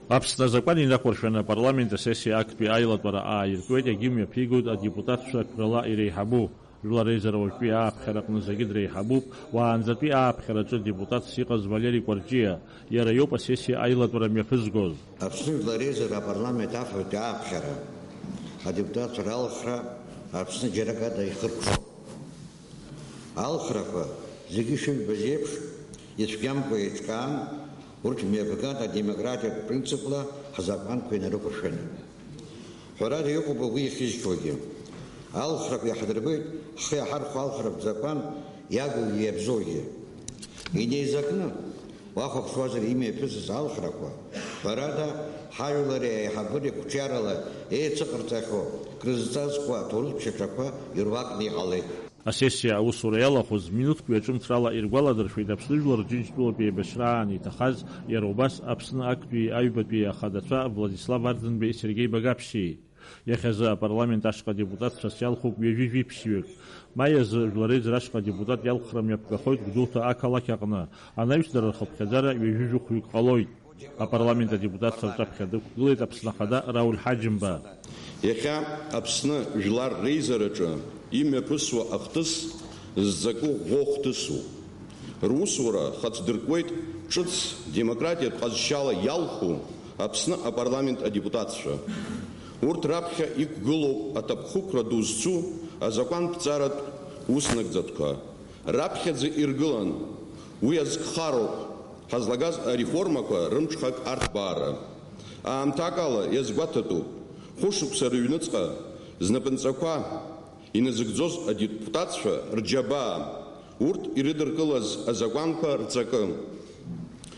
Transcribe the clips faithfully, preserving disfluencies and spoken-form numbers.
Аԥсны азакәан инақәыршәаны апарламент асессиа актәи аилатәара ааиртуеит, егьи мҩаԥигоит адепутатцәа қәрала иреиҳабу. Жәлар реизара уажәтәи ааԥхьара аҟны зегьы дреиҳабуп, уаанӡатәи ааԥхьараҿы депутатс иҟаз Валери Кәарҷиа, иара иоуп асессиа аилатәара мҩаԥызгоз. Аԥсны Жәлар реизара апарламент ахҩатәи ааԥхьара адепутатцәа ралхра Аԥсны џьаракы ада ихыркәшоуп. Алхрақәа зегьы шыжәбаз еиԥш, ицәгьамкәа еиҿкаан, урҭ мҩаԥган адемократиатә принципла ҳзакәанқәа инарықәыршәаны. Ҳәарада, иҟоуп агәы иахьызшьуагьы. Алхрақәа иаҳдырбеит ҳхы иаҳархәо алхратә закәан иагугьы иабзоугьы. Инеизакны, уахәаԥшуазар, имҩаԥысыз алхрақәа, ҳәарада, ҳажәлари аиҳабыреи қәҿиарала еицыҟарҵахьоу крызҵазкуа аҭоурыхтә шьаҿақәа ируакны иҟалеит. Асессиа аусура иалахәыз минуҭк ҩаҿымҭрала иргәаладыршәеит Аԥсны Жәлар Џьынџьтәылатәи еибашьраан иҭахаз, иара убас Аԥсны актәи аҩбатәи ахадацәа Владислав Арӡынбеи Сергеи Багаԥшьи. Иахьазы апарламент ашҟа депутатцәас иалхуп ҩажәи жәиԥшьҩык. Маи азы Жәлар реизара ашҟа адепутат иалхра мҩаԥгахоит Гәдоуҭа ақалақь аҟны, анаҩс дара рхыԥхьаӡара ҩажәи жәохәҩык ҟалоит. Апарламент адепутатцәа рҿаԥхьа дықәгылеит Аԥсны Ахада Рауль Ҳаџьымба. Иахьа Аԥсны Жәлар реизараҿы имҩаԥысуа ахҭыс зҵакы ӷәӷәоу хҭысуп. Русура хацдыркуеит ҿыц демократиатә ҟазшьала иалху Аԥсны апарламент адепутатцәа. Урҭ раԥхьа иқәгылоуп аҭакԥхықәра ду зцу азакәанԥҵаратә уснагӡатәқәа. Раԥхьаӡа иргылан, уи азкхароуп, ҳазлагаз ареформақәа рымҽхак арҭбаара. Аамҭакала иазгәаҭатәуп, хәышықәса рыҩныҵҟа знапынҵақәа иназыгӡоз адепутатцәа рџьабаа, урҭ ирыдыркылаз азакәанқәа рҵакы,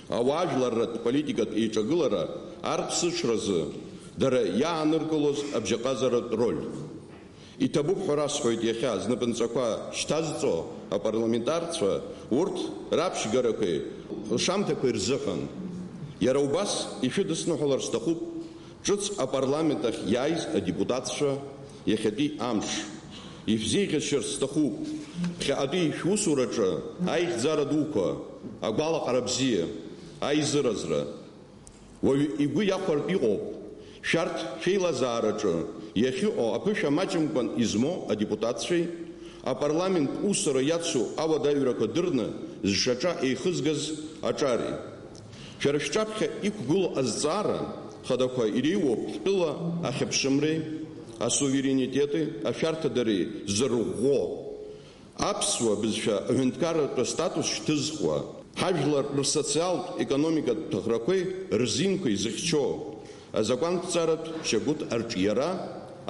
ауаажәларратә политикатә еиҿагылара арԥсыҽразы дара иааныркылоз абжьаҟазаратә роль. Иҭабуп ҳәа расҳәоит иахьа знапынҵақәа шьҭазҵо апарламентарцәа урҭ раԥшьгарақәеи ршамҭақәеи рзыҳәан. Иара убас ишәыдысныҳәалар сҭахуп ҿыц апарламент ахь иааиз адепутатцәа иахьатәи амш. Ишәзеиӷьасшьарц сҭахуп ԥхьаҟатәи шәусураҿы аихьӡара дуқәа, агәалаҟара бзиа, аизыразра. Уаҩы игәы иахәартә иҟоуп, шәарҭ шәеилазаараҿы иахьыҟоу аԥышәа маҷымкәан измоу адепутатцәеи апарламент усура иацу ауадаҩрақәа дырны зшьаҿа еихызгаз аҿари. Шәара шәҿаԥхьа иқәгылоу азҵаара хадақәа иреиуоуп ҳтәыла ахьыԥшымреи, асуверенитети ашәарҭадареи зырӷәӷәо. Аԥсуа бызшәа аҳәынҭқарратә астатус шьҭызхуа, ҳажәлар рсоциалтә-економикатә ҭахрақәеи рзинқәеи зыхьчо, азакәанԥҵаратә шьагәыҭ арҿиара,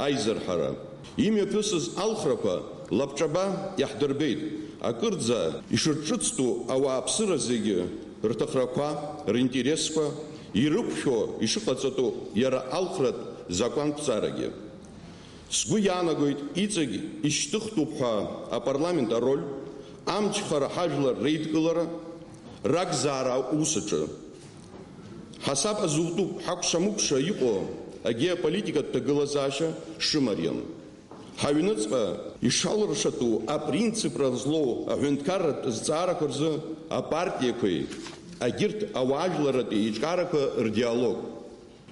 аизырҳара. Имҩаԥысыз алхрақәа лабҿаба иаҳдырбеит, акырӡа ишырҿыцтәу ауааԥсыра зегьы рҭахрақәа, ринтересқәа ирықәшәо ишыҟаҵатәу иара алхратә закәанԥҵарагьы. Сгәы иаанагоит, иҵегь ишьҭыхтәуп ҳәа апарламент ароль, амчхара ҳажәлар реидкылара, ракзаара аус аҿы. Ҳасаб азутәуп ҳакәша-мыкәша иҟоу агеополитикатә ҭагылазаашьа шымариам. Ҳаҩныҵҟа ишалыршатәу апринципра злоу аҳәынҭқарратә зҵаарақәа рзы апартиақәеи егьырҭ ауаажәларратә еиҿкаарақәа рдиалог.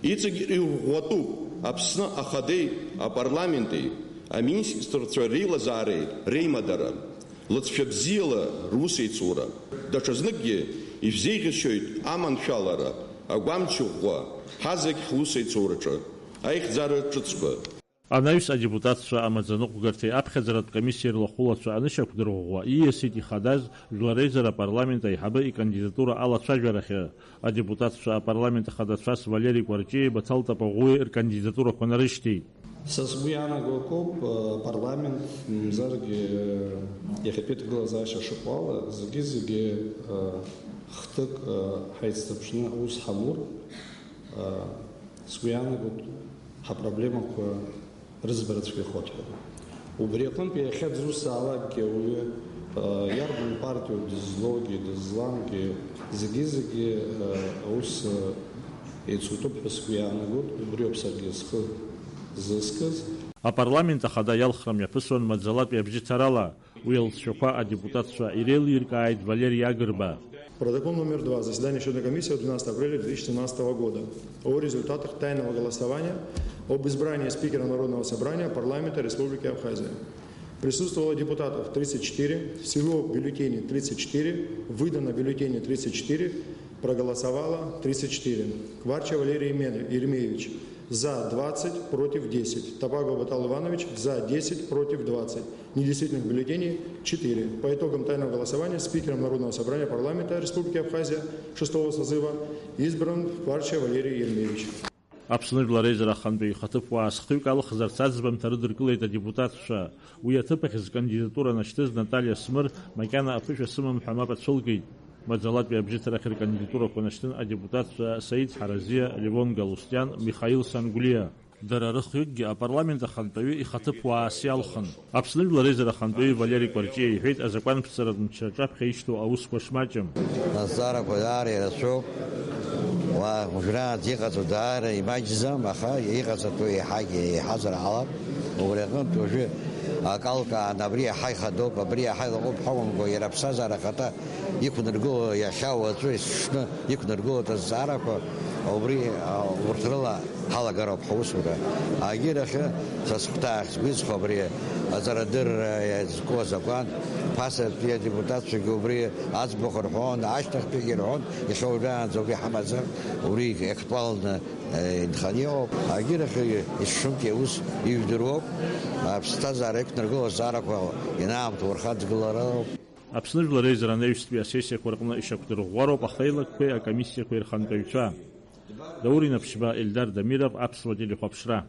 Иҵегь ирӷәӷәатәуп Аԥсны Ахадеи апарламенти аминистрцәа реилазаареи реимадара, лыҵшәа бзиала русеицура. Даҽазныкгьы ишәзеиӷьасшьоит аманшәалара, агәамч ӷәӷәа, ҳазегь ҳусеицураҿы аихьӡара ҿыцқәа. Анаҩс адепутатцәа амаӡаныҟәгарҭеи аԥхьаӡаратә комиссиеи рлахәылацәа анышьақәдырӷәӷәа, ииасит ихадаз Жәлар реизара апарламент аиҳабы икандидатура алацәажәарахьы. Адепутатцәа апарламент ахадацәас Валери Кәарҷиеи Баҭал Тапаӷәуи ркандидатурақәа нарышьҭит. Са сгәы иаанаго акоуп, э, апарламент, мамзаргьы, э, иахьатәи аҭагылазаашьа шыҟоу ала, зегьы-зегьы, э, хҭык, э, ҳаицҭаԥшны аус ҳамур, э, сгәы иаанагоит ҳапроблемақәа рыӡбара цәгьахоит ҳәа. Убри аҟынтә иахьа дзусҭазаалакгьы ауаҩы, э, иарбан партиоу дызлоугьы, дызламгьы, зегьы-зегьы, э, аус, э, еицутәуп ҳәа сгәы иаанагоит, убриоуп саргьы схы зызкыз. Апарламент ахада иалхра мҩаԥысуан маӡалатәи абжьыҭарала. Уи алҵшәақәа адепутатцәа иреилиркааит Валери Агрба. Протокол номер два заседания счетной комиссии от двенадцатого апреля две тысячи семнадцатого года о результатах тайного голосования об избрании спикера Народного собрания парламента Республики Абхазия. Присутствовало депутатов тридцать четыре, всего в бюллетене тридцать четыре, выдано в бюллетене тридцать четыре, проголосовало тридцать четыре. Кварча Валерий Еме- Еремеевич за двадцать, против десять. Топагов Батал Иванович за десять, против двадцать. Недействительных бюллетеней четыре. По итогам тайного голосования спикером Народного собрания парламента Республики Абхазия шестого созыва избран Кварча Валерий Еремеевич. Аԥсны Жәлар Реизара Ахантәаҩы ихаҭыԥуаа схҩык алхзарц аӡбамҭа рыдыркылеит адепутатцәа. Уи аҭыԥ ахь зкандидатура нашьҭыз Наталиа Смыр макьана аԥышәа сымам ҳәа мап ацәылкит. Маӡалатәи абжьыҭарахь ркандидатурақәа нашьҭын адепутатцәа Саид Ҳаразиа, Левон Галустиан, Михаил Сангулиа. Дара рыхҩыкгьы апарламент ахантәаҩы ихаҭыԥуаас иалхын. Аԥсны Жәлар Реизара Ахантәаҩы Валери Кәарҷиа иҳәеит азакәанԥҵаратә мчра аҿаԥхьа ишьҭоу аусқәа шмаҷым. Азҵаарақәа даара ирацәоуп. Уа, уажәраанӡа иҟаҵоу даара имаҷӡам, аха иҟаҵатәу еиҳагьы еиҳазар ҟалап. Убри аҟынтә уажәы акалкаан абри иаҳа ихадоуп, абри иаҳа илаҟәуп ҳәа акәымкәа, иара аԥсҭазаара ахаҭа иқәнаргыло, иахьа уаҵәы есыҽны иқәнаргылоит азҵаарақәа, убри, а, урҭ рыла ҳалагароуп ҳусура. Агьырахьы, са сыхәҭаахь сгәы изхо абри аҵарадырра иазку азакәан, ԥасатәи адепутатцәагьы убри аӡбахә рҳәон, ашьҭахьтәигьы рҳәон, иахьа уажәраанӡа убри ҳамазар, убри актуалны, э, инханы иҟоуп. Агьырахьы, есшымтәи аус ижәдыруоуп, аԥсҭазаара иқәнаргыло азҵаарақәа ианаамҭоу рхаҵгылароуп. Аԥсны Жәлар Реизара анаҩстәи асессиақәа рҟны ишьақәдырӷәӷәароуп ахеилакқәеи акомиссиақәеи рхантәаҩцәа. Даур Инаԥшьба, Ельдар Дамиров, Аԥсуа телехәаԥшра.